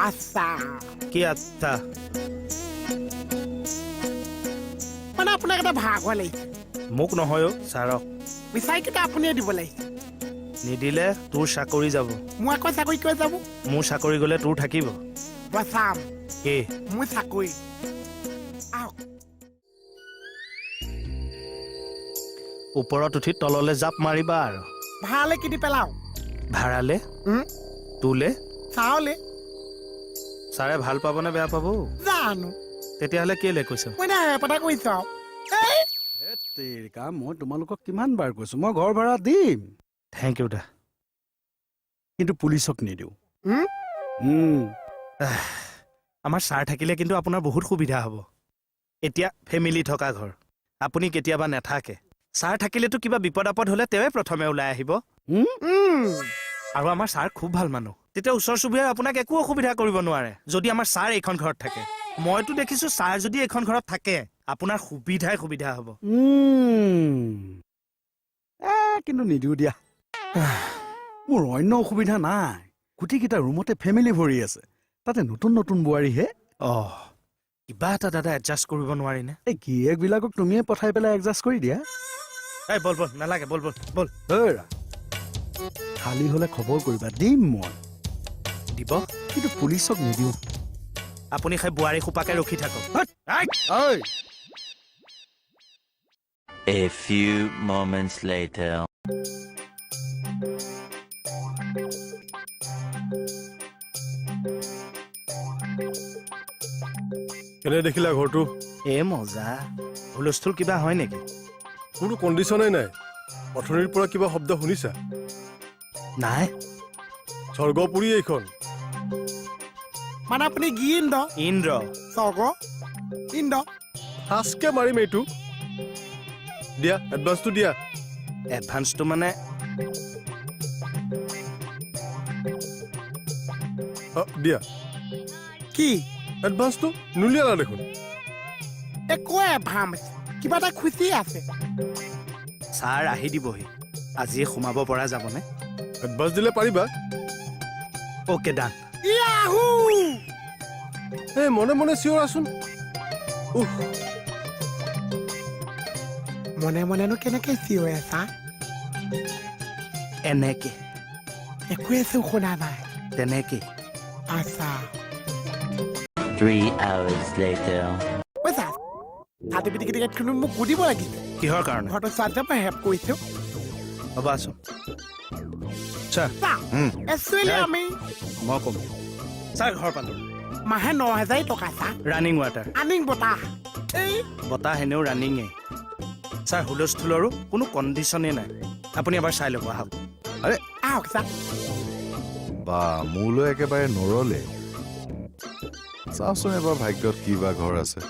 আচ্ছা। কি আচ্ছা? মানে আপোনাক এটা ভাড়াঘৰ লাগিছে? মোক নহয় অ', ছাৰক। বিচাৰিকেইটা আপুনিয়ে দিব লাগিছে। নিদিলে তোৰ চাকৰি যাব। মোৰ আকৌ চাকৰি কিয় যাব? মোৰ চাকৰি গ'লে তোৰ থাকিব। বচাম। কি? মোৰ চাকৰি, আহক। ওপৰত উঠি তললে জাপ মাৰিবা আৰু। ভাড়ালে কিনি পেলাও। ভাড়ালে? তোলে? চাওলে। ছাৰে ভাল পাব নে বেয়া পাব? জানো। তেতিয়াহ'লে কেলে কৈছ? মই নাই এটা কৈছো আৰু এই। তেৰিকা, মই তোমালোকক কিমান বাৰ কৈছো, মই ঘৰ ভাড়া দিম। Thank U দা। কিন্তু পুলিচক নিদিওঁ। উম? উম। আমাৰ ছাৰ থাকিলে কিন্তু আপোনাৰ বহুত সুবিধা হ'ব। এতিয়া ফেমিলি থকা ঘৰ, আপুনি কেতিয়াবা নাথাকে। ছাৰ থাকিলেতো কিবা বিপদ আপদ হ'লে তেওঁৱে প্ৰথমে ওলাই আহিব। উম। আৰু আমাৰ ছাৰ খুব ভাল মানুহ। তেতিয়া ওচৰ চুবুৰীয়াই আপোনাক একো অসুবিধা কৰিব নোৱাৰে, যদি আমাৰ ছাৰ এইখন ঘৰত থাকে। মইতো দেখিছো, ছাৰ যদি এইখন ঘৰত থাকে, আপোনাৰ সুবিধাই সুবিধা হ'ব। এ কিন্তু নিদিওঁ দিয়া। মোৰ অন্য অসুবিধা নাই, গোটেইকেইটা ৰুমতে ফেমিলি ভৰি আছে, তাতে নতুন নতুন বোৱাৰীহে। অঁ, কিবা এটা দাদা এডজাষ্ট কৰিব নোৱাৰিনে? এই গিৰিয়েকবিলাকক তুমিয়ে পঠাই পেলাই এডজাষ্ট কৰি দিয়া। এই বল বল, নালাগে, বল বল বল। হেৰা, খালী হ'লে খবৰ কৰিবা, দিম মই। দিব? কিন্তু পুলিচক নিদিওঁ। আপুনি সেই বোৱাৰী সোপাকে ৰখি থাকক। ঐ। A few moments later. কেনে দেখিলা ঘৰটো? এ মজা। হুলস্থুল কিবা হয় নেকি? কোনো কণ্ডিশ্যনেই নাই। অথনিৰ পৰা কিবা শব্দ শুনিছা? নাই। স্বৰ্গপুৰী এইখন। মানে আপুনি গিন্দ? ইন্দ্ৰ। স্বৰ্গ ইন্দ্ৰ। ঠাচকে মাৰিম এইটো। দিয়া, এডভান্সটো দিয়া। এডভান্সটো মানে? অ, দিয়া। কি? এডভান্সটো নুলিয়ালা দেখোন। একো এভান্স, কিবা এটা খুচি আছে। ছাৰ আহি দিবহি। আজিয়ে সোমাব পৰা যাবনে? এডভান্স দিলে পাৰিবা। অ'কে, ডান। ইয়াহু! এই মনে মনে চিঞৰাচোন, উফ। মনে মনেনো কেনেকে চিঞৰে আছা? এনেকে। একোৱে চোন শুনা নাই। তেনেকে। আচ্ছা। 3 hours later. বুজিছা, চাৰ্টিফিকেটখনো মোক সুধিব লাগিছে। কিহৰ কাৰণে? ঘৰটো চোৱাত যে মই হেল্প কৰিছো। হ'ব, আছো ছাৰ। একচুৱেলি আমি মই ক'ম ছাৰ, ঘৰ পালোঁ। মাহে 9000 টকা চা। Running water. আনিং বতাহ এই। বতাহ এনেও ৰানিঙেই ছাৰ। হুলস্থুলৰো কোনো কণ্ডিশ্যনেই নাই। আপুনি এবাৰ চাই ল'ব, আহক। আহক চা। বা, মোলৈ একেবাৰে নৰলে। চাওচোন এবাৰ ভাগ্যত কি বা ঘৰ আছে।